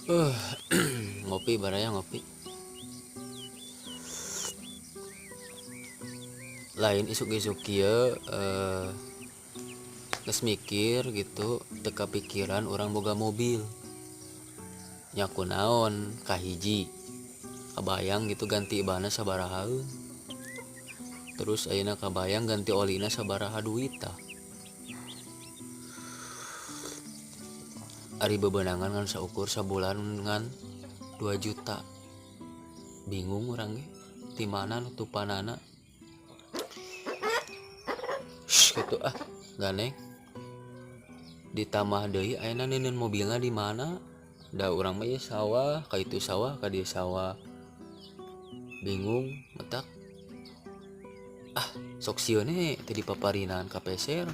Ngopi baraya ngopi. Lain isuk-isuk kieu geus mikir gitu teu kapikiran urang boga mobil. Nya kunaon kahiji kabayang gitu ganti banna sabarahaeun. Terus ayeuna kabayang ganti olina sabaraha duit tah. Ari bebenangan ngan saukur sabulan ngan 2 juta. Bingung urang ge ti mana nutupanana. Shh, gitu ah ganeng. Ditambah deui ayeuna neuneun mobilna di mana? Da urang mah ieu sawah, ka itu sawah, ka dieu sawah. Bingung matak. Ah, sok sieun we teu dipaparinan ka peser.